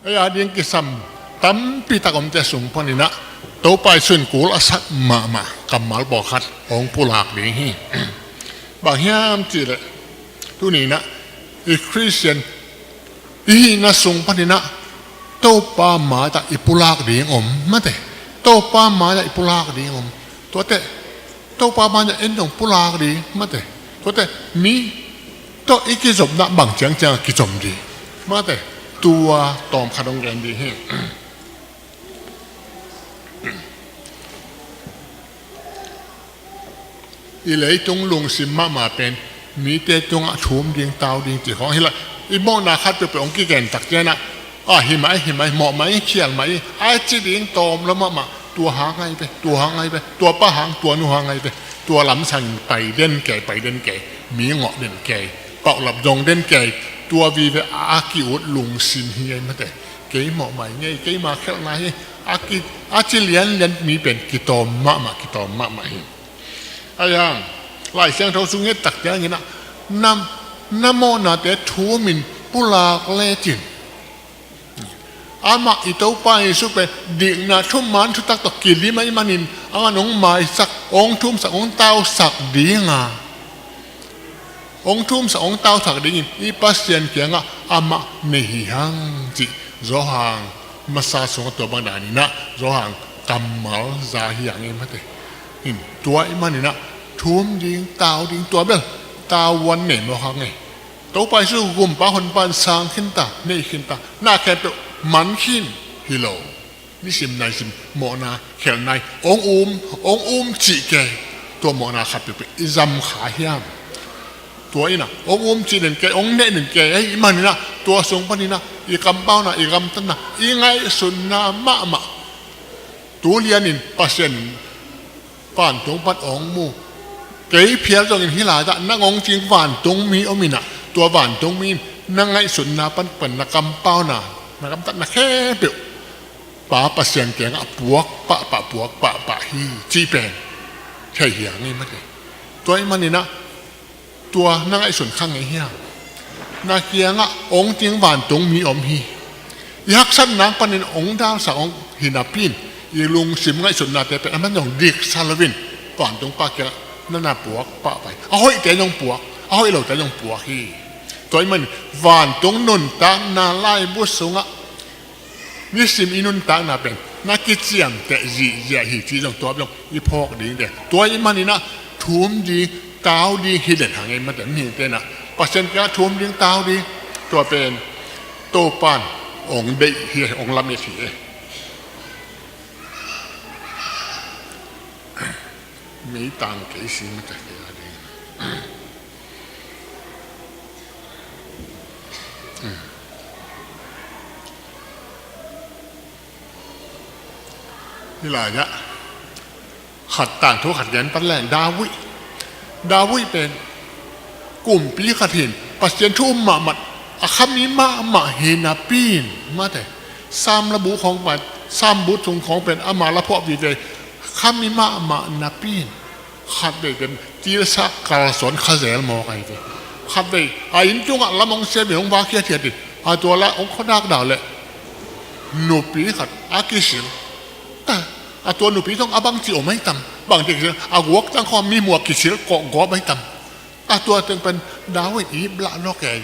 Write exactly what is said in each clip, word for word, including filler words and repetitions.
Ei a ding kisam tampi tak omte sung paninah Topa Jesu in kul a sak mahmah kammal pawlkhat hong pulak ding hi. Bang hiam cihleh tuninah i Khristian i hihna sung paninah Topa mai-ah i pulak ding om mate. Topa mai-ah i pulak ding om. Tuate Topa mai-ah en dong pulak ding mate. Tuate mi tawh i kizopna bang ciangciang a kizom ding mate. Tua tawmkhat hong gen ding hi. I leitung lungsim mahmah pen mite tungah thum ding tau ding cih khawng hi la. I mawhna khat peuhpeuh hong kigen tak cianah a hi mai hi mai mawh mai khial mai a ci ding tawm lo mahmah. Tua hang ai ve, tua hang ai ve, tua pa hang, tua nu hang ai ve. Tua lamsang in pai den kei, pai den kei, mi ngawh den kei, paulap zong den kei. Tua vive a ki-ut lungsim hi ai mate. Kei mawh mai ngei, keima khelhna hi a ki, a ci lianlian mi pen kitawm mahmah, kitawm mahmah hi. Ahi hang Lai Siangtho sung nget tak cianginah na, na mawhnate thumin pulak lecin amah i Topa Jesu pen dikna thuman thutak tawh kidim ahih manin amah in hong maisak, hong thumsak, hong tausak dinga hong thumsak, hong tausak dingin i Pasian kiangah amah nei hi hang cih Johan masa sungah tua bang daninah Johan kammal za hi hang ei mate. In tua ahih maninah thum ding, tau ding, tua bel tau huan nei mawk hang ei. Topa Jesu gumpa honpa in sang khinta, nei khinta, na khempeuh man khin hi lo. Nisim naisim mawhna khelhna hong um, hong um cih kei. Tua mawhna khat peuhpeuh i zam kha hiam? Tua innah hong um cih den kei, hong neh den kei ahih maninah tua sung paninah i kampauna, i gamtatna, i ngaihsutna mahmah tu lianin Pasian vantung pan hong mu. Kei phial zongin hih lai-ah nang hong cing vantungmi om inah tua vantungmi in na ngaihsutna pan, pan na kampauna, na gamtatna khempeuh Pa Pasian kiangah puak pahpah, puak pahpah hi cih pen thei hi hang ei mate. Tua ahih maninah tua na ngaihsun kha ngei hiam? Na kiangah hong cing vantungmi om hi. I haksatna panin hong dalsak hong hi napi in i lungsim ngaihsutnate pen aman zong diksa loin vantung Pa kiangah na na puak pahpah hi. A hoihte zong puak, a hoih lote zong puak hi. Tua ahih manin vantung nuntakna laibu sungah nisim i nuntakna pen na kiciamteh zihziah hi cih zong tua zong i phawk ding te. Tua ahih maninah thum ding, tau ding hi den hang ei mate. Mihingte inah Pasian kiangah thum ding, tau ding, tua pen Topan hong deih hi, hong lamet hi ei. Meitang kei si mate kei a ding. Hih lai-ah khat tangthu khat gen pan leng David. David pen kumpi khat hi-in Pasian thu um mahmah, a khami mahmah hi napi-in mate. Sam labu khawng pen, Sam bu sung khawng pen ama la phuah vive, khami mahmah napi-in khatvei pen tilsa kalsuan kha zel mawk ahi ve. Khatvei a inn tungah lam hong siam in hong vak hiathiat in a tua lah hong khuadakdak leh nupi khat a kisil. A tua nupi zong a bangci om ahi tam? Bangci kisil, a guak tang khawng mi muh a kisil kawkgawp ahi tam? A tua teng pen David ip lah lawk e.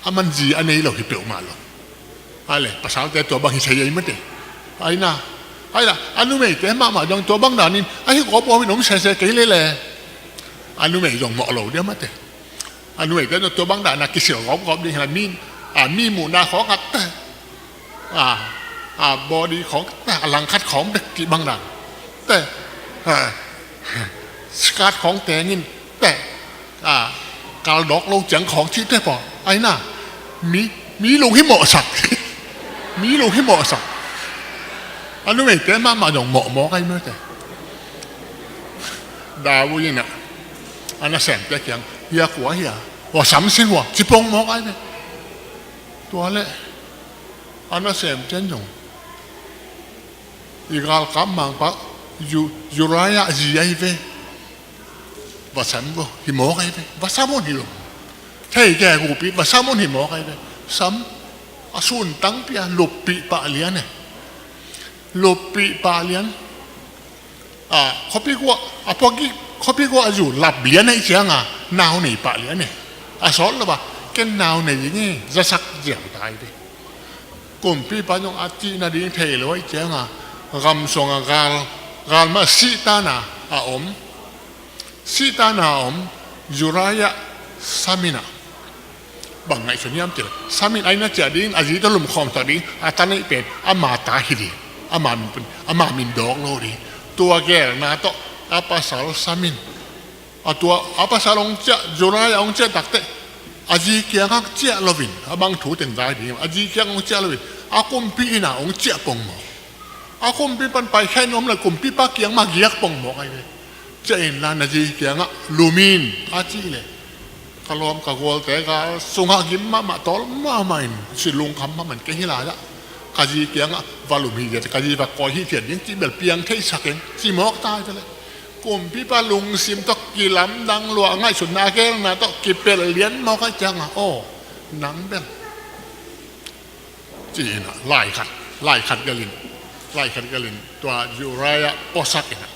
Aman zi a nei lo hi peuhmah lo. A le pasalte tua bang hi thei ei mate. Aina, aina, a numeite mahmah zong tua bang danin ahi gawpgawp in om sese kei lele. A numei zong mawh lo dia mate. A numeite zong tua bang dana kisil gawpgawp ding hi la mi, a mi muhna khawng a te, a, a body khawng te, a langkhat khawng te kibang dan te, a, skirt khawng tengin te, a, kaldawk lo ciang khawng cihte pawl aina mi, mi lunghimawhsak. Mi lunghimawhsak. A numeite mahmah zong mawhmawh ai mate. David inah a nasemte kiang hia kua hia, hua sam se hua ci pong mawk ai ve. Tua leh a nasemte in zong i galkap mangpa Ju-, Uriah zi ahi ve. Va sam vo, hi mawk ahi ve. Va sam un hi lo. Thei kei gupi, va sam un hi mawk ahi ve. Sam. A sun tangpi a luppih pah lian e. Luppih pah lian. A khuapi guah, a puakgik khuapi guah a zu lap lian ahih cianga nau nei pah lian e. A sawt lo a, ken nau nei ding e, zasak ziau tai ve. Kumpipa zong a cih nading thei lo ahih cianga gam sungah gal, gal mah sihtan a om. Sihtan a om Uriah sam in a, bang ngaihsun hiam cih leh, sam in a inn a ciah ding, a zi tawh lumkhawm tak ding, a ta neih pen ama ta hi ding, ama min, ama min dawk lo ding. Tua gelna tawh a pasal sam in, a tua a pasal hong ciah, Uriah hong ciah takteh a zi kiangah ciah loin, a bang thu ten zai ding, a zi kiangah hong ciah loin a kumpi inn ah hong ciah pongmawk. A kumpi pan paikhia in om lo, kumpipa kiang mah giak pongmawk ahi ve. Ciah inla, na zi kiangah lum in a cih leh, ka lawm ka gualte, gal sungah gim mahmah, tawl mahmah in, si lungkham mahmah in, kei hi lai ah ka zi kiangah va lum hi, ka zi va kawi hi, thian ding cih bel piang theisak ing, ci mawk tai ve leh. Kumpipa lungsim tawh kilamdang lua, ngaihsutna a gelna tawh kipelh lian mawk ahih ciangah, aw, nang bel, ci-in ah, lai khat, lai khat gelin, lai khat gelin tua Uriah puasak in ah,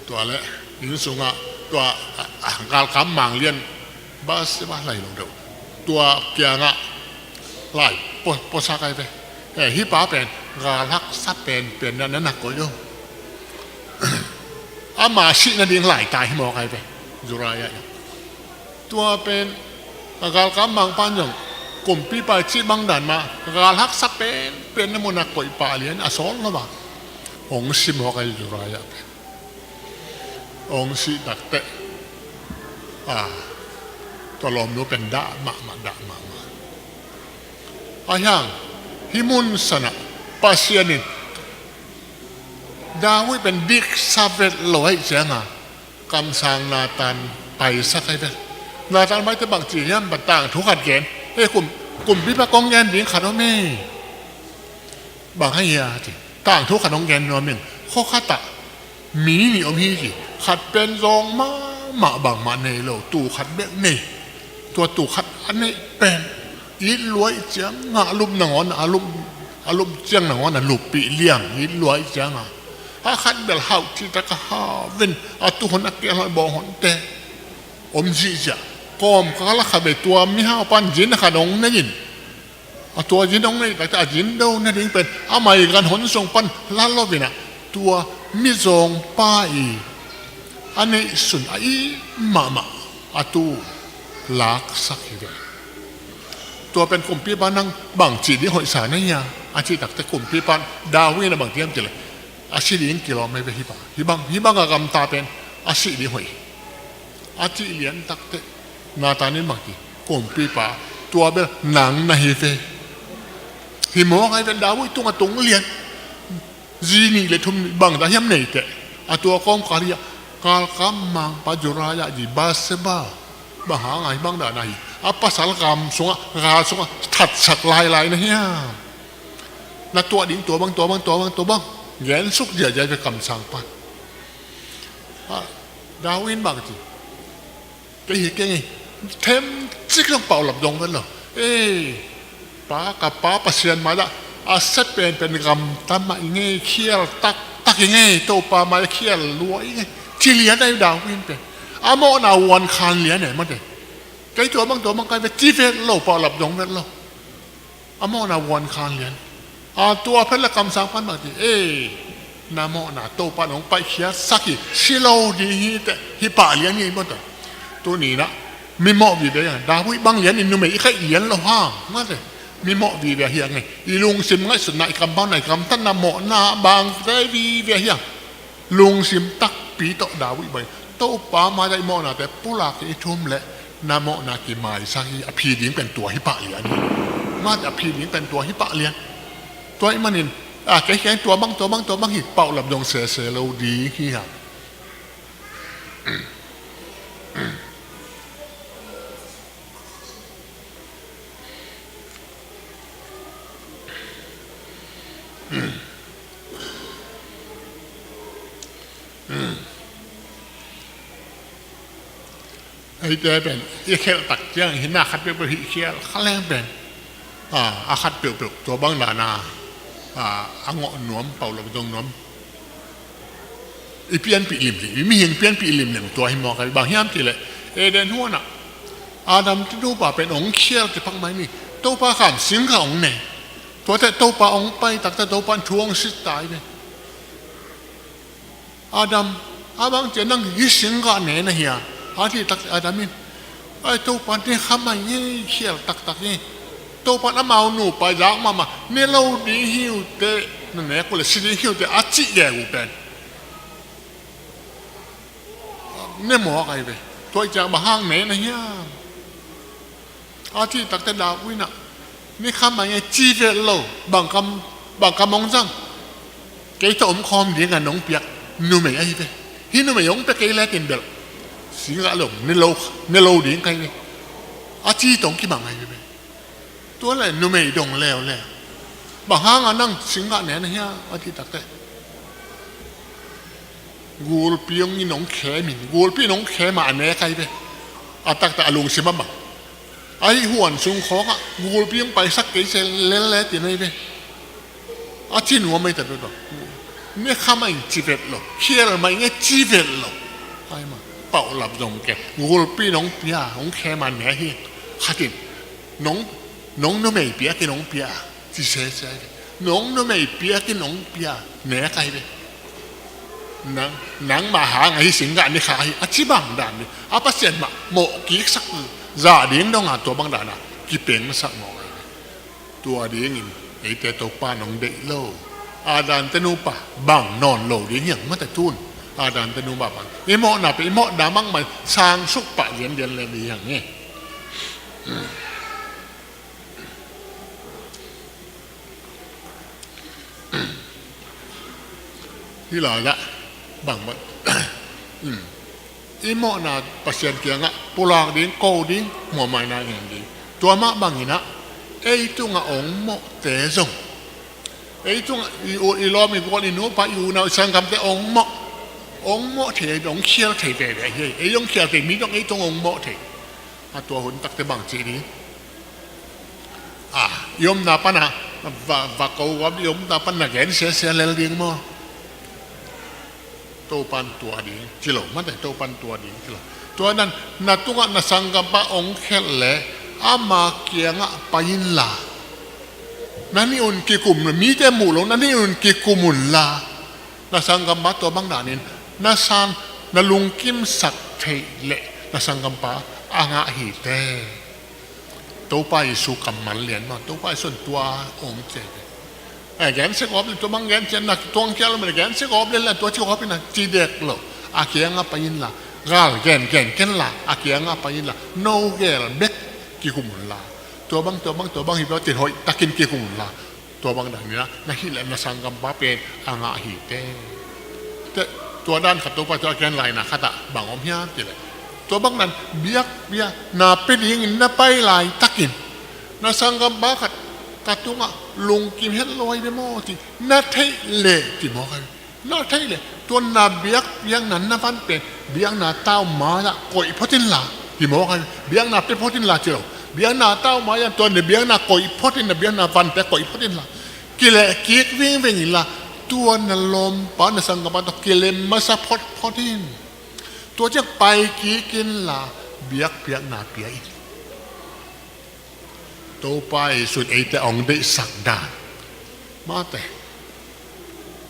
tua leh inn sungah tua, ah, ah, galkap mang lian Bathsheba lai lo deuh, tua kiangah lai pua-, puasak ahi ve. Eh, hih pa pen gal haksa penpen na, na, na koih lo. Ama sih nading lai tai hi mawk ahi ve, Uriah in. Tua pen a galkap mangpa in zong kumpipa i cih bang dan mah gal haksa penpen na mun ah koih pah lian, a sawt lo a, hong si mawk ahi Uriah pen. Hong sih takteh, a, tua lawmnu pen dah mahmah, dah mahmah. Ahih hang hih mun sanah Pasian in David pen diksa vet lo ahih cianga kamsang Nathan paisak ahi ven. Nathan maite bang ci hiam, bang tangthu khat gen. Ei, kum, kumpipa kong gen ding khat om e. Bang hang hiam ci, tangthu khat hong gen nuam ing. Khua khatah mi nih om hi ci. Khat pen zawng mahmah, bangmah nei lo, tuu khat bek nei. Tua tuu khat a neih pen it lua ahih ciangah a lup nangawn, a lup, a lup ciang nangawn a luppih liang, it lua ahih ciangah. A khat bel hauh cihtak a hau in, a tuu hun a kial hon, bawng honte om zihziah. Kawmkal a khat bel tua mihau pan zin a khat hong nei in, a tua zin hong neih takte a zin do nading pen a maigan hon sung pan la lo in ah, tua mizawngpa i a neihsun a it mahmah a tuu laksak hi ve. Tua pen kumpipa nang bang ci ding hoihsa na hia, a cih takte kumpipa David in a bang ci hiam cih leh, a si ding kilawm ahi ve hih pa. Hih bang, hih bang a gamta pen a si ding hoih. A cih lian takteh Nathan in bang ci, kumpipa, tua bel nang na hi ve. Hi mawk ahi ve, David tungah tung lian. Zi nih le thum bang dah hiam nei teh. A tua kawmkal hi a, galkap mangpa Uriah zi Bathsheba. Bang hang a hih bang dan ahi. A pasal gam sungah, gal sungah thatsak lailai na hiam. Na tuah ding tua bang, tua bang, tua bang, tua bang. Gen suk ziahziah ve kamsang pan. A, David in bang ci, kei hi keng e, themcik zong paulap dong vet lo. Ei, pa, ka pa Pasian mai-ah a sia penpen gamta mah ing e, khial taktak ing e, Topa mai-ah khial lua ing e, ci lian ahi David in pen. A mawhna vuan khan lian e, mate. Kei tua bang, tua bang kai vet, ci vet lo, paulap dong vet lo. A mawhna vuan khan lian. A tua phet le kamsang pan bang ci, ei, na mawhna Topa in hong paihkhiatsak hi, si lo ding hi teh, hi pah lian hi maw teh. Tuni in ah mi mawh vive hi hang, David bang lian in numei i khaih lian lo hang, mate. Mi mawh vive hi hang e, i lungsim ngaihsutna, i kampau na, i kamtanna, mawhna bangte vive hi hang. Lungsim takpi tawh David bang, Topa mai-ah i mawhnate pulak i thum leh na mawhna kimaisak hi, a phi ding pen tua hi pah lian hi. Mate, a phi ding pen tua hi pah lian. Tua ahih manin, a, kei, kei tua bang, tua bang, tua bang hi, paulap dong sese lo ding hi hang. Eite pen i khelh tak ciang hi, na khat peuhpeuh hih khial kha leng pen A, a khat peuhpeuh tua bang dana, a, a ngawh nuam, paulap zong nuam. I pianpih limlim, i mihing pianpih limlim tua hi mawk a, bang hiam cih leh Eden huanah Adam te nupa pen hong khial kipak mai ni. Topa kham singkah hong ne. Tuate Topa hong pai takte Topa thu hong sit ta hi ve. Adam, a bang cia nang hih singkah ne na hia? A cih takte Adam in, ai, Topa ne kha mai ngei khial taktak hi. Topa amau nupa zak mahmah, ne lo ding hi uh teh, na nek uh leh si ding hi uh teh a cih gegu pen ne mawk ahi ve. Tua hi ciang bang hang ne na hiam? A cih takte David in ah, ne kha mai ngei ci vet lo, bang kam, bang kam hong zang. Kei tawh om khawm ding a nong piak numei ahi ve. Hih numei hong pia kei le tin bel singkah lo, ne lo, ne lo ding ka hi ve. A ci tawh hong kibang ahi ve. Tua le numei dong leuleu. Bang hang a nang singkah ne na hia? A cih takte gulpi hong in hong khem in, gulpi in hong khem a a nek ahi ve. A takte a lungsim a bang, ahi huan sung khawngah gulpi hong paisak kei se lel le tin ahi ve. A ci nuam ahi ta tua. Ne kha mai ing ci vet lo, khial mai ing e ci vet lo. Ai ma, paulap zong ke, gulpi in hong pia, hong khem a ne hi. Khat in, nong, nong numei piak in hong pia, ci sese. Nong numei piak in hong pia, ne ka hi ve. Nang, nangmah hang ahi singkah ne kha hi, a ci bang dan ni. A Pasian mah mawh kiksak zah ding dong a tua bang dana kipengsak mawk ahi ve. Tua dingin eite Topa nong deih lo. Adam te nupa bang nawn lo ding hiang mate tun. Adam te nupa bang i mawhna pen i mawhna mangmai sang suk pah lianlian le ding hiang e. Hi lai lah bang bang. I mawhna Pasian kiangah pulak ding, ko ding, muamaina ngen ding. Tua mah banginah ei tungah ong mawhte zong, ei tungah i u, i lawm, i gual, i nupa, i unau, i sanggamte ong mawh, ong mawh thei, ong khial thei veve hi. Ei ong khial thei, mi zong ei tung ong mawh thei. A tua hun takte bang ci ding? A, i omna pana va, va ko gawp, i omna pana gen siasia lel ding maw? Topan tua ding ci lo, mate, Topan tua ding ci lo. Tua nan, na tungah na sanggampa ong khelh le ama kiangah pai inla. Na nih un kikum, mite muh lo, na nih un kikum unla. Na sanggampa tua bang danin na sang, na lungkimsak theih leh na sanggampa a ngah hi te. Topa Jesu kammal lian maw, Topa Jesu in tua ong ciai te. Eh, gen se gawp le tua bang gen cian na tuang kia lo, men gen se gawp le la tua ci gawp in a ci dek lo. A kiangah pai inla, gal gen gen kenla, a kiangah pai inla, no gel bek kikum unla. Tua bang, tua bang, tua bang hi bek tin hoih takin kikum unla. Tua bang dan inah na hih leh na sanggampa pen a ngah hi te. Te, tua dan khat Topa tua a gen laina khatah bang om hiam cih leh, tua bang dan biakpiakna pia dingin na pai laitakin na sanggampa khat ka tungah lungkim het lo ahi ve maw ci na theih leh ci maw ka. Na theih leh tua na biakpiakna na van pen biakna tau mai-ah koih phot inla, hi mawk a, biakna pia phot inla ci lo. Biakna tau mai-ah tua na biakna koih phot in, na biakna vante koih phot inla. Kileh kik vingveng inla, tua na lawmpa na sanggampa tawh kilem masa photphot in. Tua ciang pai kik inla biakpiakna pia in. Topa Jesu in eite ong deihsak dan. Mate,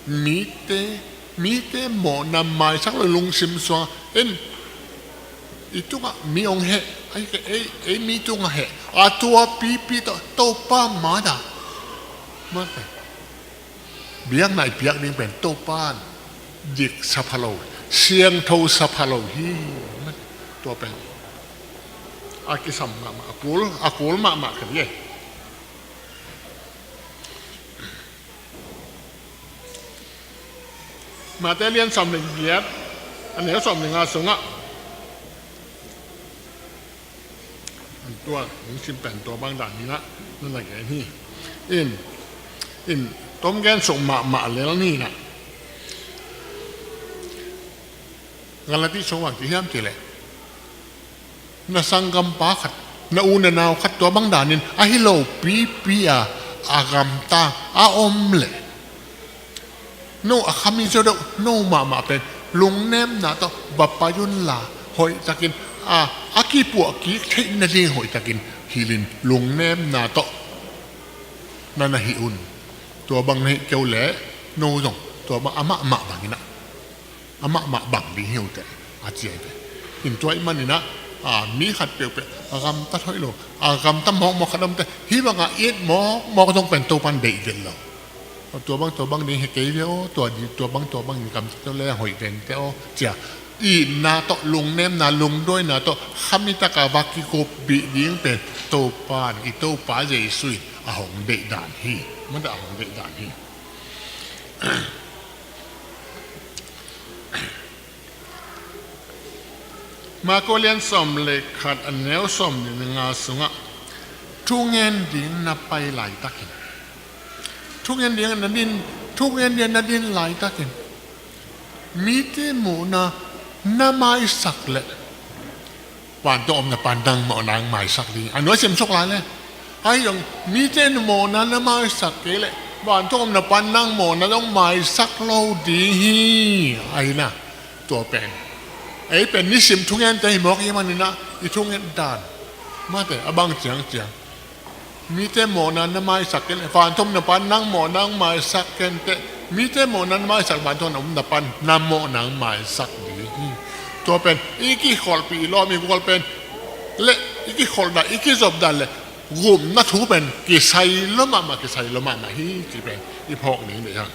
mite, mite mawhna maisak lo lungsim suang in, i tungah mi ong heh, ei, ei, ei mi tungah heh. A tua pipi tawh Topa mada. Mate. Biakna i piak ding pen Topan dik sapha lo, siangtho sapha lo hi. Tua pen a kisam mahmah, a kul, a kul mahmah ka hi e. Mate lian sawm le giat, a neu sawm le nga sungah tua, hong sim pen tua bang dan ni na, na na gen hi. In, in, tom gen suk mahmah lel ni na. Galati sung bang ci hiam cih leh, na sanggampa khat Na u na nau khat tua bang danin a hi lo pipi a, a gamta a om leh, no a khami zo deuh, no mahmah pen lungnemna tawh va pai unla, hoihtakin a, a kipuah kik theih nading hoihtakin hilhin lungnemna tawh na na hih un. Tua bang na hih kei uh leh no zong tua bang amah mah bangin ah, amah mah bang ding hi uh teh, a ci hi ve. In tua ahih manin ah, a, mi khat peuhpeuh a gamta hoih lo, a gamta mawkmawk khat om teh, hih bangah it mawkmawk zong pen Topan deih vet lo. Tua bang tua bang ding hi kei ve aw, tua di, tua bang tua bang in gamta tawh leng hoih vente aw, ci-a itna tawh, lungnemna, lungduaina tawh khami taka va kikuppih ding pen Topan, i Topa Jesu in a hong deih dan hi. Mah teh a hong deih dan hi. Marko lian sawm le khat, a neu sawm le nga sungah, thu ngen ding na pai laitakin, thu ngen ding na din, thu ngen ding na din laitakin, mite mawhna na maisak leh vantung omna pan nang mawhna hong maisak ding. A nuai simsuk lai leh, ahi zong mite mawhna na maisak kei leh vantung omna pan nang mawhna hong maisak lo ding hi. Ahi na, tua pen, ei pen nisim thungente hi mawk ahih manin ah, i thungen dan, mah teh a bang ciangciang, mite mawhna na maisak kei leh vantung omna pan nang mawhna hong maisak kenteh, mite mawhna na maisak, vantung omna pan na mawhna hong maisak ding hi. Tua pen i kikholhpih, i lawm i gual pen leh i kikholh dan, i kizop dan leh gupna thu pen kisai lua mahmah, kisai lua mahmah hi, cih pen i phawk ning deih hang.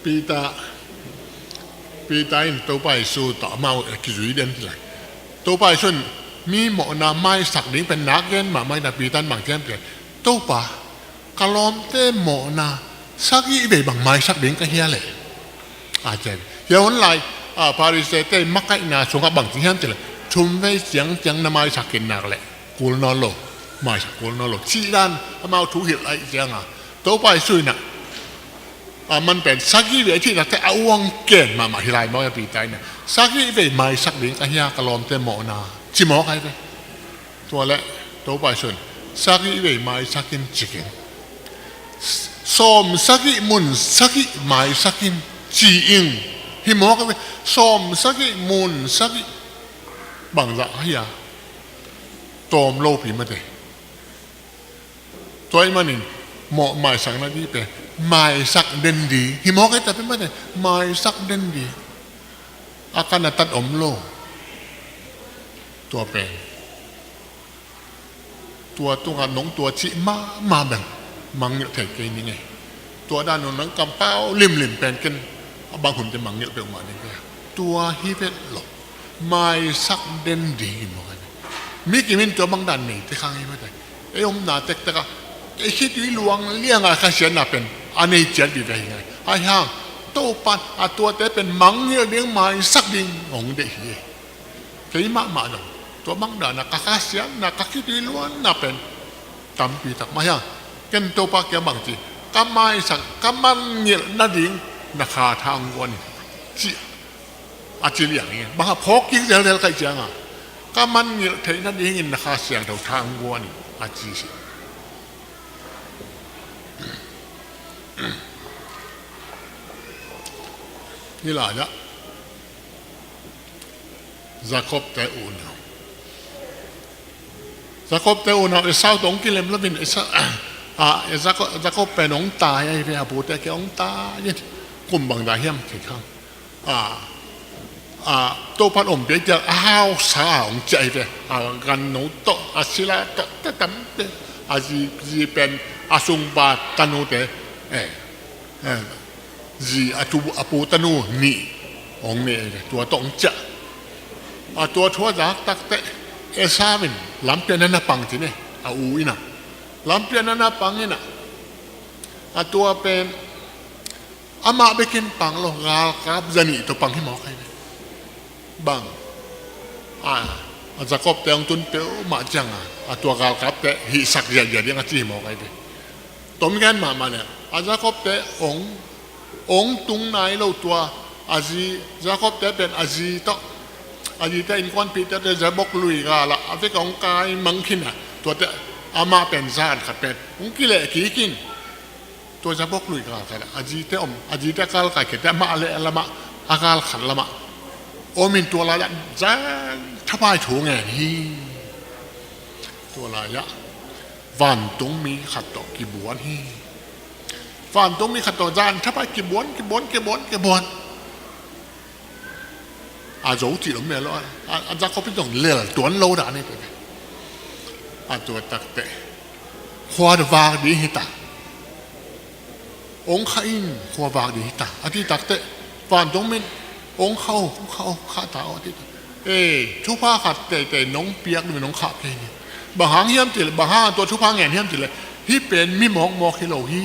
Peter, Peter in Topa Jesu tawh amau a kizui den lai. Topa Jesu in mi mawhna maisak ding pen nak gen mahmah in ah, Peter in bang ci hiam cih leh, Topa, ka lawmte mawhna sagih vei bang maisak ding ka hia leh? A ci hi. Hia hun lai, a, Pharisee-te makaihna sungah bang ci hiam cih leh, thum vei ciangciang na maisak khin nak leh kul nawn lo, maisak kul nawn lo, cih dan amau thu hilh ahih ciangin, Topa Jesu in ah, a, man pen sagih vei a cih nak teh a uang ken mahmah hi lai maw, a Peter in ah, sagih vei maisak ding ka hia ka lawmte mawhna, ci mawk ahi ve. Tua leh Topa Jesu in sagih vei maisak in ci keng, sawm sagih mun sagih maisak in ci ing, hi mawk ahi ve. Sawm sagih mun sagih bangzah ahi a, tawm lopi mah teh. Tua ahih manin mawh maisak nading pen maisak den ding hi mawk ahi ta pen mah teh, maisak den ding. A kan a tat om lo. Tua pen, tua tungah nong tua cih mahmah bel mangngilh thei kei ning ei. Tua dan un nang kampau limlim pen ken a bang hun teh mangngilh peuhmah ning kei. Tua hi vet lo. Maisak den ding hi mawk ahi ve. Mi kim in tua bang dan neite khang hi mah teh. Ei omna tektek ah, ei khitui luang lianga khasiatna pen a nei ciat vive hi ngai. Ahi hang, Topan a tuate pen mangngilh ding, maisak ding hong deih hi. Kei mahmah zong tua bang dan a ka khasiatna, ka khitui luanna pen tampi tak mah hi a. Ken Topa kiang bang ci, ka maisak, ka mangngilh nading na Kha tha hong guan in, ci a ci liang hi. Bang hang, phawk kik zelzel ka hih ciangin, ka mangngilh theih nadingin na Kha Siangtho tha hong guan in, a ci hi. Hih lai-ah Jakob-te unau, Jakob-te unau Esau tawh hong kilem lo in, Esau, a, Jakob, Jakob pen hong tai ahi ve, a pute kiang hong tai in, kum bang dah hiam thei khang. A, a, Topan ompih ciang a hausa a hong ciah hi ve. A, ganno tawh, a sila tawh, te tamte, a zi, zi pen a sungpa tanute, eh, eh, zi a tu, a pu tanu nih hong ne hi ve. Tua tawh hong ciah. A, tua thu a zak takteh Esau in lampi ah na na pang ci ne, a u in ah. Lampi ah na na pang in ah. A, tua pen Amah bekin pang lo, galkap zanih tawh pang hi mawk ahi ve. Bang a, a Jacob te hong tun peuhmah cianga a tua galkapte hihsak ziahziah ding a ci hi mawk ahi ve. Tom gen mahmah le a Jacob te hong, hong tung nai lo tua a zi, Jacob te pen a zi tawh, a zite innkuanpihte te Jabok lui galah a vek hong kai mang khin a, tuate amah pen zan khat pen hong kileh kik in. Tua Jabok lui galkhat ah a zite om, a zite a galkai khiate amah leh lamah, a galkhat lamah om in tua lai-ah zan thapai thu ngen hi. Tua lai-ah vantungmi khat tawh kibuan hi. Vantungmi khat tawh zan thapai kibuan, kibuan, kibuan, kibuan. A zo cih lo mel lo a, a Jacob in zong lel tuan lo dan hi teh. A tua takteh khua vak ding hi ta. Hong khah in, khua vak ding hi ta a cih takteh vantungmi in hong khah o, hong khah o, khah ta o a cih takteh, ei, thupha khat teitei nong piak ding nong khah kei ni. Bang hang hiam cih leh, bang hang tua thupha ngen hiam cih leh, hih pen mi mawkmawk hi lo hi.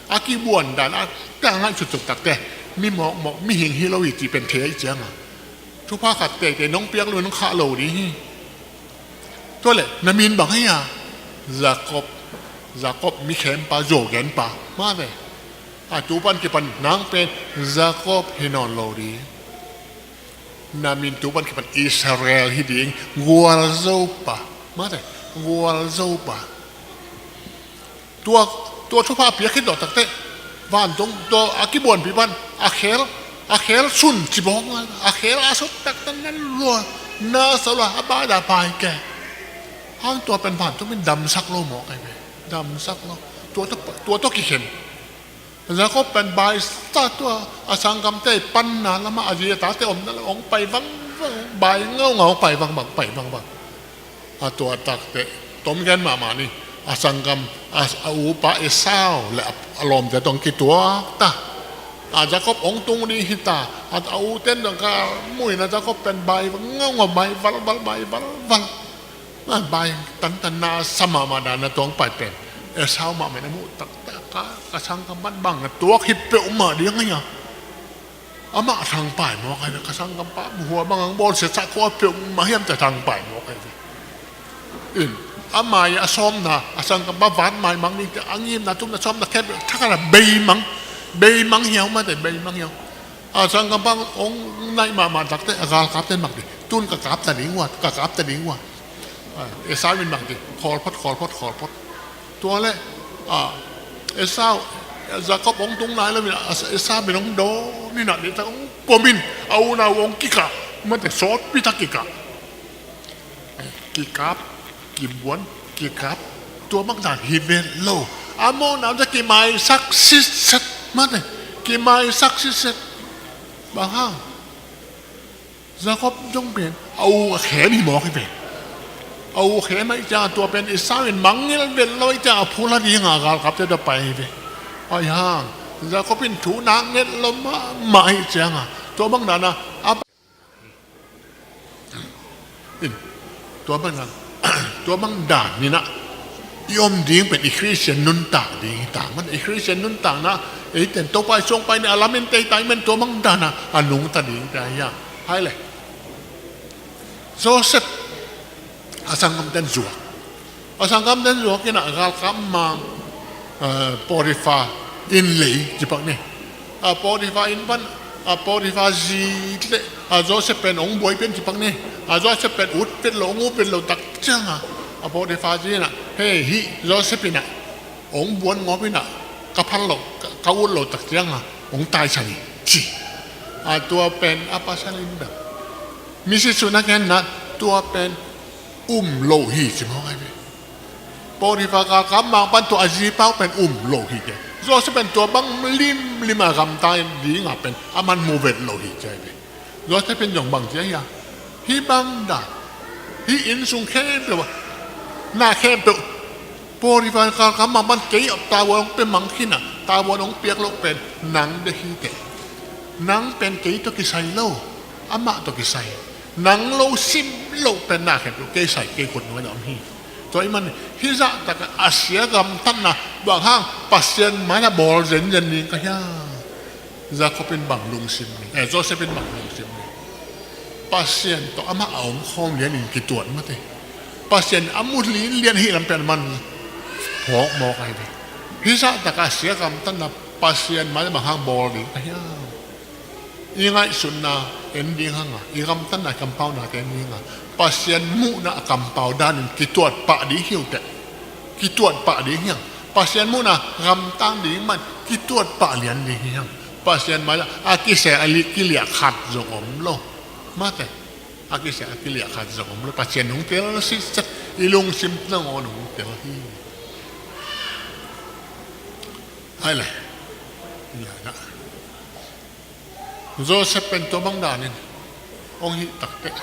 A kibuan dan a, tang ngaihsut suk takteh mi mawkmawk, mihing hi lo hi cih pen thei ahih cianga thupha khat teitei nong piak lo, nong khah lo ding hi. Tua leh na min bang hi a? Jacob. Jacob, mi khempa, zuau genpa mah ve. A tu pan kipan nang pen Jacob hi nawn lo ding. Na min tu pan kipan Israel hi ding, gualzopa mah ve, gualzopa. Tua, tua thupha a piak khit tawh takteh vantung tua a kibuanpih pan a khel, a khel sun cibawk a, a khel a sut taktak nan lua, na sa lua, a bai dah pai kei. Hang tua pen vantung in damsak lo mawk ahi ve, damsak lo. Tua tawh, tua tawh kikhen. Jacob pen bai sa tua, a sanggamte panna lamah, a zi a tate omna lamah hong pai vangvang, bai ngaungau, pai vangvang, pai vangvang. A tua takteh tom gen mahmah ni. A sanggam, a, a upa Esau le a, a lawmte tawh kituak ta. A Jacob hong tung ding hi ta. A, a uten tawh ka muh in a Jacob pen bai ngaungau, bai valval, bai valval. A bai tantanna a sa mahmah dan a tuang pai pen Esau mahmah in a muh taktak a, ka sanggam pan bang na tuak hi peuhmah ding ahi a. Amah a thangpai mawk ahi ve, ka sanggampa muhua bang ang bawl siatsa khua peuhmah hiam ta thangpai mawk ahi ve. In, a mai a sawmna, a sanggampa van mai mang ding te, a ngimna, tumna, sawmna khempeuh thakhat a beimang, beimang hiau mah te, beimang hiau. A sanggampa hong naih mahmah takteh a galkapte in bang ding, tun ka kap ta ding ua, ka kap ta ding ua. A, Esau in bang ding, khawl phot, khawl phot, khawl phot. Tua leh, a, Esau, Jacob hong tung nai lo in a, Esau in hong dawm in a, deitak hong pom in, a unau hong kikap, mate sawtpi tak kikap. Kikap, kibuan, kikap, tua bang dan hi vet lo. A mawhna uh teh kimaisak sitset, mate, kimaisak sitset. Bang hang? Jacob zong pen a u a khem hi mawk hi ve. A u a khem ahih ciangin tua pen Esau in mangngilh vet lo ahih ciangin a phula dingin a galkapte tawh pai hi ve. Ahi hang Jacob in thu nak nget lo mahmah ahih ciangin tua bang dan a, a in, tua bang dan, tua bang dan in a i om ding pen i Khristian nuntak ding hi ta. Mate, i Khristian nuntakna, eite in Topa i suangpai ni a lam in tei ta i men tua bang dan a a nungta ding hi ta hi a. Hai le. Joseph a sanggamte in zuak. A sanggamte in zuak in a galkap mang, eh, Potiphar inn lei ci pak ni. A Potiphar inn pan, a Potiphar zi le a Joseph pen hong buai pen ci pak ni. A Joseph pen ut vet lo, hong ut vet lo tak ciangin a Potiphar zi in a, hei, hih Joseph in a hong buan ngawp in a, ka phal lo, ka, ka ut lo tak ciangin a hong taisan hi ci. A tua pen a pasal in bang, misi suna ken na, tua pen um lo hi ci mawk ahi ve. Potiphar galkap mang pan tua a zipa uh pen um lo hi te. Joseph pen tua bang limlim a gamta ding a pen aman mu vet lo hi ci ahi ve. Joseph in zong bang ci ahi a, hih bang dan, hih inn sung khempeuh a, na khempeuh Potiphar galkap mang pan kei a tavuan hong pia mang khin a, tavuan hong piak loh pen nang bek hi te. Nang pen kei tawh kisai lo, amah tawh kisai. Nang lo sim loh pen na khempeuh kei sai, kei khut nuai na om hi. Tua ahih manin hih zahtak a sia gamtatna bang hang Pasian mai-ah bawl zenzen ding ka hiam? Jacob in bang lungsim ni, eh, Joseph in bang lungsim ni. Pasian tawh amah a omkhawm lianin kituat mate. Pasian a mu lianlian ahih lam pen man phawk mawk ahi ve. Hih zahtakah sia gamtatna Pasian mai bang hang bawl ding ka hiam? I ngaihsutna en ding hang a, i gamtatna, i kampauna te en ding a, Pasian muhna a kampau danin kituat pah ding hi uh teh. Kituat pah ding hiang. Pasian muhna gamtang ding man kituat pah lian ding hiang. Pasian mai a kiseh a li-, kiliah khat zong om lo. Mate. A kiseh a kiliah khat zong om lo. Pasian hong tel sitset, i lungsim nangawn hong tel hi. Hai le. Joseph pen tua bang danin hong hih takteh,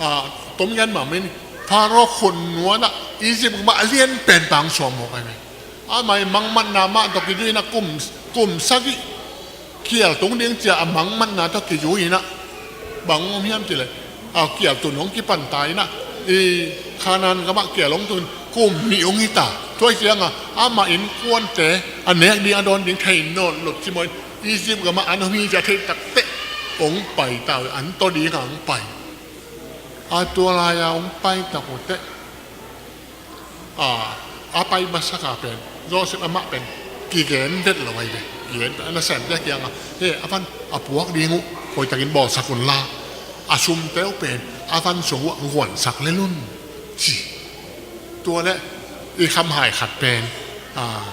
a, tom gen mahmah in Pharaoh khutnuai ah Egypt gam ah a lian pen pang suam mawk ahi ve. Amah i mangmatna mah tawh kizui in ah kum, kum sagih kial tung ding ci-a a mangmatna tawh kizui in ah bang om hiam cih leh, a, kial tun hong kipan ta in ah, i Kanaan gam ah kial hong tun kum nih hong hi ta. Tua hi ciang a, amah innkuante a nek ding a dawn ding thei nawn lo ci mawk in, Egypt gam ah an hong hi ci-a theih takteh hong pai ta uh, an tawh ding a hong pai. A, tua lai-a hong pai tak uh teh, a, a pai masak a pen Joseph amah pen kigen det lo ahi ve. Kigen a nasemte kiangah, he, a van a puak ding uh hoihtakin bawlsak un la, a sumte uh pen a van sung uh ah guansak lel un, ci. Tua leh i khamhai khat pen, a,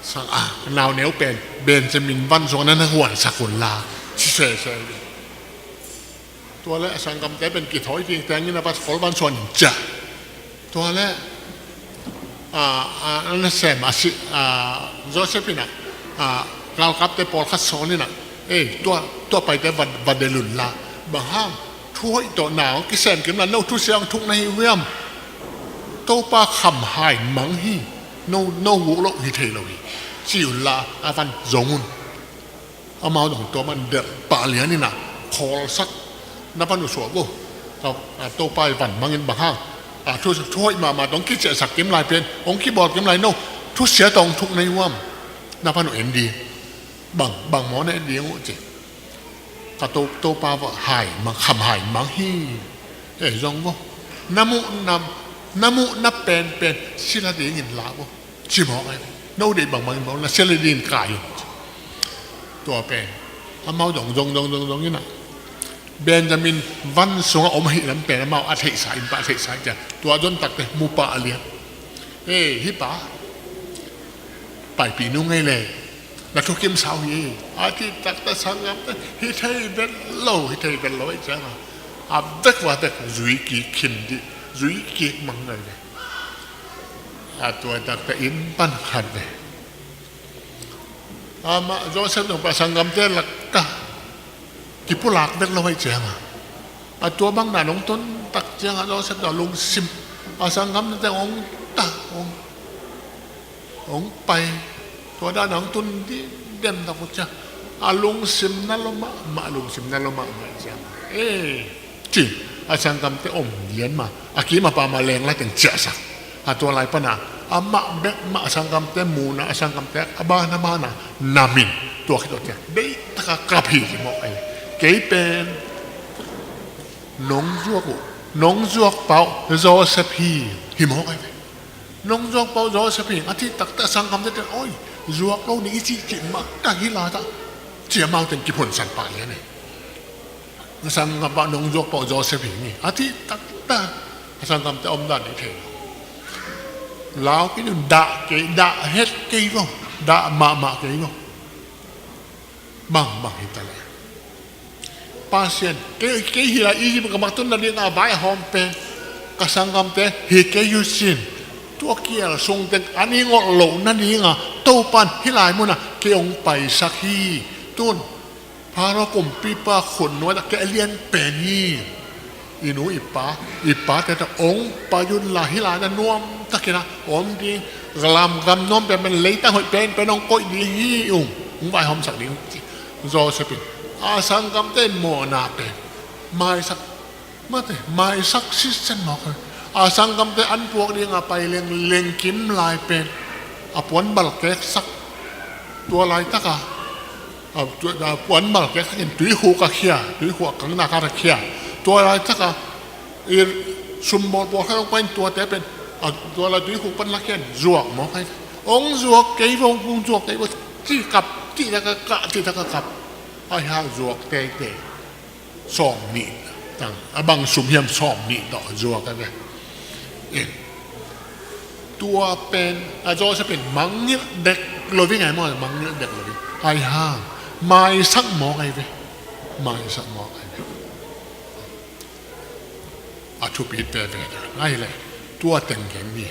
sang, a, nauneu pen Benjamin van sung ah na na guansak un la, ci sese. Tua leh a sanggamte pen kithawi ding tengin a va kol van suan in ciah. Tua leh, a, a, a nasem a si, a, Joseph in ah, a, galkapte pawlkhat sawl in ah, ei, tua, tua paite va, va delh un la. Bang hang, thu hoih tawh na hong kisem kim la, no thusia hong thuk na hi uh hiam? Topa khamhai mang hi, no, no guk loh hi thei lo hi, ci un la, a van zong un. Amau dong tua man delh pah lian in ah khawlsak, na van uh suak uh. Ka, a, Topa i van mangin bang hang, a, thu, thu hoih mahmah tawh hong kiciahsak kim lai pen, hong kibawl kim lai no, thusia tawh hong thuk na hi uh hiam? Na van uh en ding. Bang, bang maw na en ding uh ci. Ka To, Topa va hai mang, khamhai mang hi. Ei zong vo. Na muhna, na muhna penpen sila dingin la vo, ci mawk ahi. No deih bangbang in mawk na sila dingin kai un. Tua pen amau dong, dong, dong, dong, dong in ah, Benjamin van sungah om ahih lam pen amau a theihsa in pah, a theihsa in ciah. Tua zon takteh mu pah a lian. Ei, hih pa paipih nung ngei le, na thukimsa uh hi, a cih takteh sanggamte hi thei vet lo, hi thei vet lo ahih ciangah, a vek va vek zui kik khin dih, zui kik mang ngei le. A tua takteh inn pan khat le, amah Joseph zong pa sanggamte lakah kipulak vet lo ahih ciangah, a tua bang dan hong tun tak ciangah Joseph zong lungsim, a sanggamte hong ta, hong hong pai. Tua dan hong tun dih dem tak uh ciang, a lungsim na lo mahmah, lungsim na lo mahmah ciang, eh, ci, a sanggamte om lian ma, a kim a pam a leng la teng ciahsak. A tua lai pana amah bek mah a sanggamte muhna, a sanggamte a ban a ban a namin, tua khit tawh ciang deih taka kap hi ci mawk ahi. Kei pen nong zuak uh, nong zuak pah uh Joseph hi, hi mawk ahi ve. Nong zuak pah uh Joseph hi, a cih takteh a sanggamte ten, oi, zuak lo ni i cih cih mah tak hi la ta, ci amau ten kiphunsan pah lian e. A sanggam pah, nong zuak pah uh Joseph hi ni, a cih takteh a sanggamte omdan i thei lo. Lau kei un, dah kei, dah het kei lo, dah mahmah kei lo. Bang, bang hi ta leh, Pasian, kei, kei hi lai Egypt gam ah tun nading a vaihawm pen ka sanggamte hi kei uh cin, tua kial sung teng an i ngolh loh nading a Topan hih lai munah kei hong paisak hi. Tun Pharaoh kumpipa khutnuai ah kei a lian pen hi. I nu i pa, i pate tawh hong pai un la, hih lai-ah nuam takin a om ding, lam gam nuam penpen, leitang hoih penpen hong koih ding hi ung, hong vaihawmsak ding, ci. Joseph in a sanggamte in mawhna pen maisak, mate, maisak sitset mawk hi. A sanggamte an puak ding a pai lengleng kim lai pen a puanbal keksak, Tua laitaka, a, tua, a, puan mal kek khatin tuikhuk a khia, tuikhuk a kangna khat a khia. Tua laitaka, i sum bawlbawl khat hong pai in tuate pen, a, tua lai tuikhuk pan la khia in zuak mawk hi. Hong zuak kei vo, hong zuak kei vo. Cih kap, cih taka kah, cih taka kap. Ai ha zuak teitei. Sawm nih tang, a bang sum hiam sawm nih tawh zuak a ve. Eh, tua pen, a Joseph in mangngilh dek lo ving ai maw, mangngilh dek lo ving. Ai hang, maisak mawk ai ve. Maisak mawk ai ve. A thupit veve dan ai le, tua teng gen ni.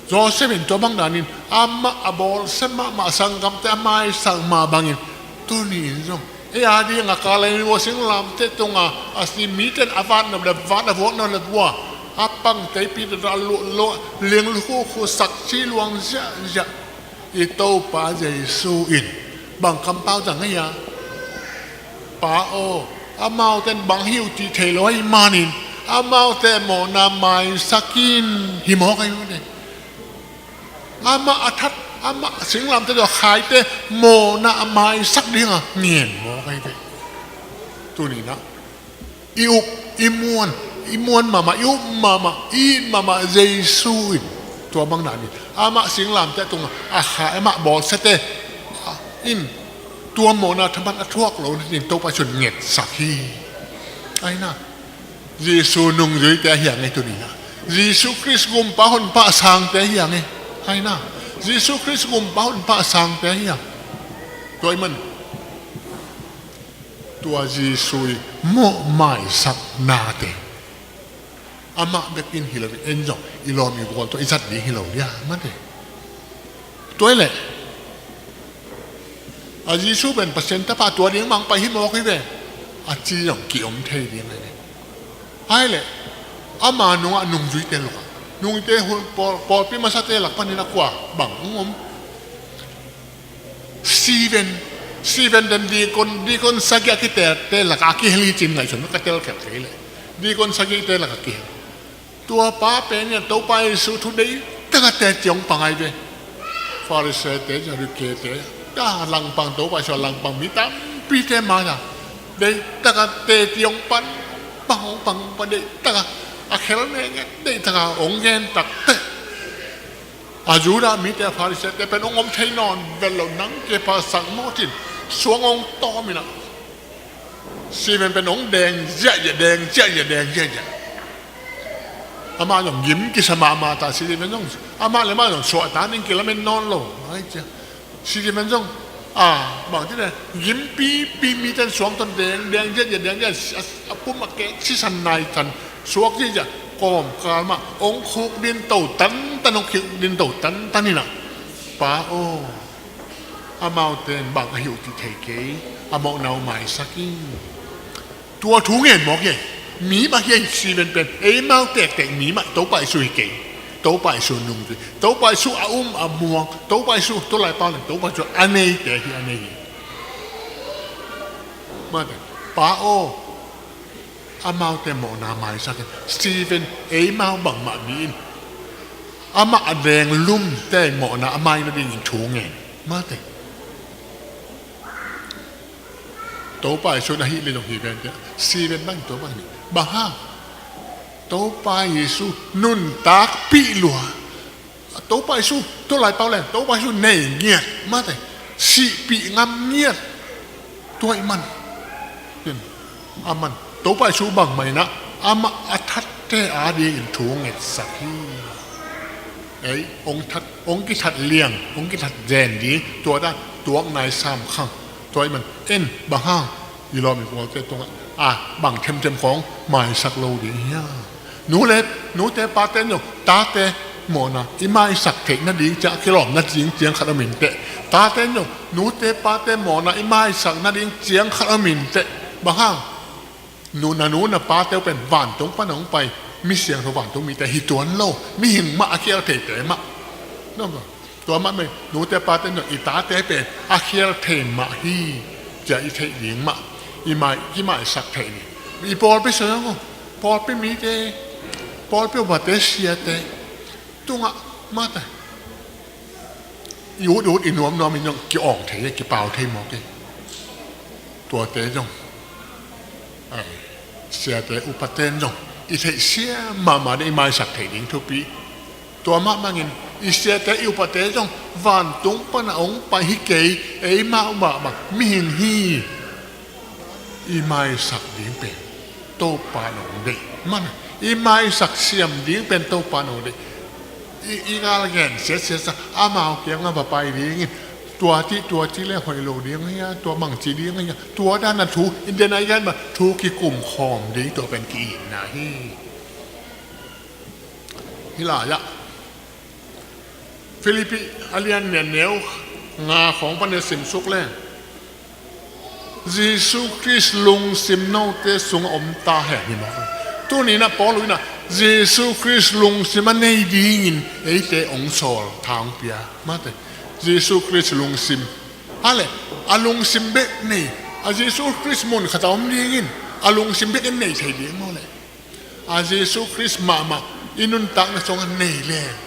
Joseph in tua bang danin amah a bawlsia mahmah, sanggamte a maisak mah bangin tuni in zong ei a ding a kalai ua singlamteh tunga a si miten a vat nop le vat, a vuak nop le vua, a pang teipi tawh a luh luh, ling lukhu khu sak ci luang ziahziah i Topa Jesu in bang kampau zang ei a, Pa aw, amaute in bang hi uh cih thei lo ahih manin amaute mawhna maisak in, hi mawk ai uh. Amah a that, amah singlamteh tawh a khaite mawhna a maisak dinga ngen mawk ai ve. Tuni-in ah i up, i muan, i muan mahmah, i up mahmah, i it mahmah Jesu in tua bang danin amah singlamteh tungah a khai, amah bawlsiate in tua mawhna thaman a thuak lo nading Topa Jesu in ngetsak hi. Ai na, Jesu nungzuite ahi a ngei tuni-in ah, Jesu Khrist gumpa honpa a sangte ahi a ngei. Ai na, Jesu Khrist gumpa honpa a sangte ahi a. Tua ahih man tua Jesu i mawh maisak nate amah bekin hi lo, en zong i lawm i gual tawh i zat ding hi lo dia, mate. Tua hi leh a Jesu pen Pasian Tapa tua ding mah hong pai hi mawk hi ve, a ci zong ki-om thei ding hi ve. Ai leh ama nungah nungzuite lakah, nungzuite hun pawl, pawlpi masate lak panin a kua bang hong om? Steven, Steven den deacon, deacon sagih a kitelte lakah a kihel hi cin ngaihsun ka telkhial kei leh. Deacon sagihte lakah kihel. Tua pa pen in Topa Jesu thu deih taka teci hong pang ai ve. Farisee-te, Sadukee-te, ta langpang, Topa Jesu a langpang mi tampite mai-ah deih taka teci hong pan, pang hong pang, hong pan deih taka, a khel nengek deih taka hong gen takteh a Judah mite, a Farisee-te pen hong om thei nawn vet lo, nang kiphasak mawk cin suang hong tawm in ah, Steven pen hong deng ziahziah, deng ziahziah, deng ziahziah. Amah zong gim kisa mahmah ta, Steven zong amah le amah zong suahtak ding kilamen nawn lo. Ai cia, Steven zong, a, bang ci leh, gim pipi, mite in suang tawn deng, deng ziahziah, deng ziahziah, a, a pum a kek sisan nai tan, suak ziahziah, kawmkal mah hong khukdin to tantan, hong khukdin to tantan in ah, Pa aw, amaute in bang ahi uh cih thei kei, a mawhna uh maisak in. Tua thu ngen mawk hi. Mi mah hi a, Steven pen eimau tektek mi mah, Topa Jesu hi kei. Topa Jesu nungzui, Topa Jesu a um a muang, Topa Jesu, tua lai pau leng Topa Jesu a neite hi, a nei hi. Mate, Pa aw, amaute mawhna maisak in. Steven eimau bangmah mi in amah a lenglumte mawhna a mai nadingin thu ngen. Mate, Topa Jesu in ahih leh zong hi ven, Steven bang, Topa Jesu bang hang? Topa Jesu nuntakpih lua. Topa Jesu, tua lai pau leng Topa Jesu nei ngiat, mate, sihpih ngam ngiat. Tua ahih man, amen, Topa Jesu bangmah in ah amah a thatte a dingin thu ngetsak hi. Ei hong that, hong kithat liang, hong kithat zen ding, tua dan tuak nai sam khang. Tua ahih man en, bang hang? I lawm i gualte tungah a bang themthem khawng maisak lo ding hiam? Nu le, nute pate in zong tate mawhna i maisak theih nading ciang a kilawm nading ciang khat om inteh. Tate in zong nute pate mawhna i maisak nading ciang khat om inteh. Bang hang? Nu, na nu na pate uh pen vantung pan hong pai mi siangtho, vantung mite hi tuan lo, mihing mah a khial theite mah. Tua mah mei, nute pate in zong i tate pen a khial thei mah hi, cia i theih ding mah i mai, i maisak theih ding. I pawlpi sung, pawlpi mite, pawlpi upate, siate tungah, mate, i ut ut i nuamnuam in zong ki-awng thei, kipau thei mawk hi. Tuate zong, ai, siate upate in zong i theih siam mahmah ding, i maisak theih ding thupi. Tua mah bangin i siate i upate zong vantung pana hong pai hi kei, eimah mahmah mihing hi. I maisak ding pen Topa in hong deih. Man, i maisak siam ding pen Topa in hong deih. I, i gal gen siatsiat sa, amau kiangah va pai dingin, tua ti, tua ti le hoih lo ding hia, tua bangci ding hia, tua dan a thu, in den a i gen mah thu kikum khawm ding, tua pen ki-itna hi. Hih lai-ah Philippi a lian nih, a neu nga khawng pan i simsuk leng, Jesu Khrist lungsim note sungah om ta hen, hi mawk. Tuni-in ah Paul in ah Jesu Khrist lungsim a nei dingin eite hong sawl, tha hong pia, mate. Jesu Khrist lungsim. A le, a lungsim bek nei, a Jesu Khrist mun khat a om dingin a lungsim bek in nei thei ding maw le? A Jesu Khrist mahmah i nuntakna sungah nei leng,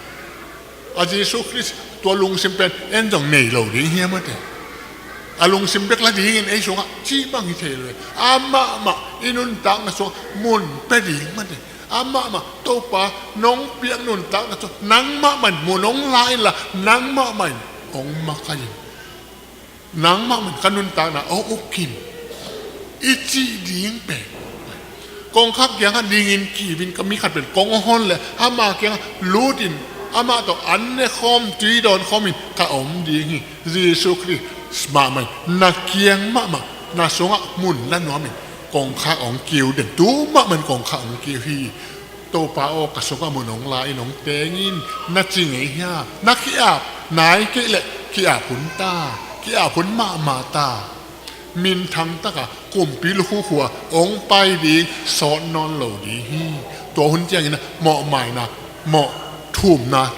a Jesu Khrist tua lungsim pen en zong nei lo ding hiam, mate? A lungsim bek la dingin ei sungah cih bang hi thei lo. Amah mah i nuntakna sungah mun pia ding, mate. Amah mah, Topa, nong piak nuntakna sungah nangmah mah in mun hong la inla, nangmah mah in hong makaih in. Nangmah mah in ka nuntakna hong uk in, i cih ding pen, kongkhak kiangah dingin ki-ip in, ka mi khat pen kong hon leh ama kiangah lut in, amah tawh an ne khawm, tui dawn khawm in ka om ding hi. Jesu Khrist mahmah in na kiang mahmah, na sungah mun la nuam in kongkhak hong kiu den, tu mahmah in kongkhak hong kiu hi. Topa aw, ka sungah mun hong la in, hong teng in, na ci ngei hiam? Na ki-ap nai kei leh ki-ap hun ta, ki-ap hun mahmah ta. Minthang taka kumpi lukhu khua hong pai ding, sawt nawn lo ding hi. Tua hun ciangin mawhmaina, mawh thumna,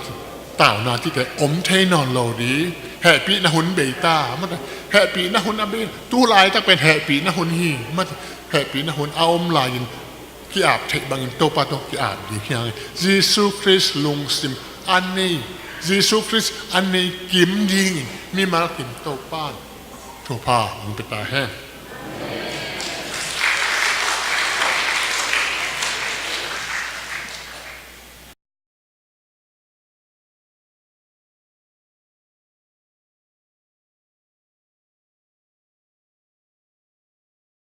tauna cihte om thei nawn lo ding. Hehpihna hun bei ta, mate. Hehpihna hun a bei, tu laitak pen hehpihna hun hi, mate. Hehpihna hun a om lai-in ki-ap theih bangin Topa tawh ki-ap ding hi hang. Jesu Khrist lungsim a nei, Jesu Khrist a nei kim dingin mimal kim Topa in thupha hong pia ta hen.